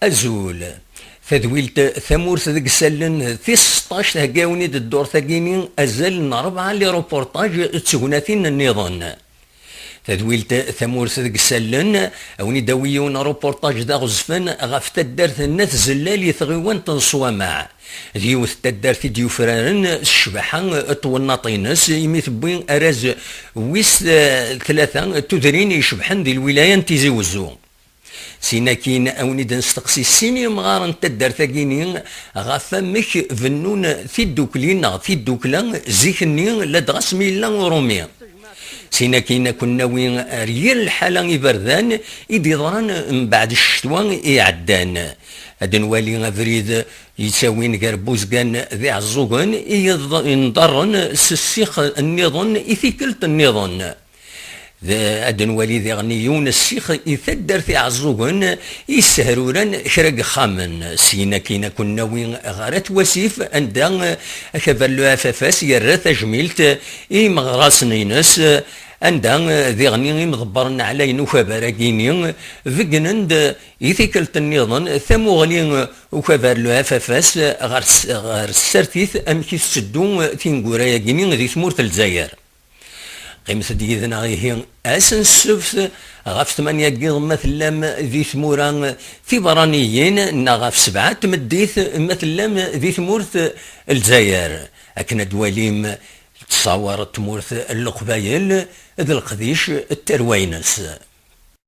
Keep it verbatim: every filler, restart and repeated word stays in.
Azul. Tadwilt Tamurt deg isallen tis seṭṭac thegga-awen-id ddurt-agi-ni azal n rebɛa les reportages d tegnatin nniḍen. Tadwilt Tamurt deg isallen, a wen-id-awi yiwen reportage d aɣezfan ɣef taddart n At Zellal i tɣiwant n Ṣwamaɛ. D yiwet n taddart i d-yufraren s ccbaḥa n twennaḍt-ines, imi tewwi arraz wis, eh, tlata n tudrin icebḥen di lwilaya n Tizi Wezzu. Sin akin a wen-id-nesteqsi sin yimɣaren n taddart-agi-ni ɣef amek bennun tiddukli neɣ tiddukla zik-nni, ladɣa asmi yella uṛumi. Sin akin a ken-nawi ar yir lḥala iberdan i d-iḍran mbeɛd ccetwa iɛeddan. Ad nwali abrid yettawin gar Buzgan d Iɛeẓẓugen i yiḍ-, inḍarren s ssix nniḍen i tikkelt nniḍen. D-, ad nwali diɣen yiwen ssix i taddart Iɛeẓẓugen i yessehruren kra n yexxamen. Syin akin a ken-nawi ɣer At Wasif, anda akabar Lɛafafas yerra tajmilt i yimeɣrasen-ines, anda diɣen imḍebbren ɛlayen ukabar-agi-ni beggnen-d i tikkelt nniḍen tamuɣli ukabar Lɛafafas ɣer s-, ɣer tsertit amek i tetteddu tineggura-agi-ni di tmurt n Lezzayer. Qqimet-d yid-neɣ ihi ass n ssebt ɣef tmanya n yiḍ ma tellam di tmura tiberraniyin neɣ ɣef sebɛa n tmeddit ma tellam di tmurt n Lezzayer, akken ad twalim ttṣawar n tmurt n Leqbayel d leqdic n tarwa-ines.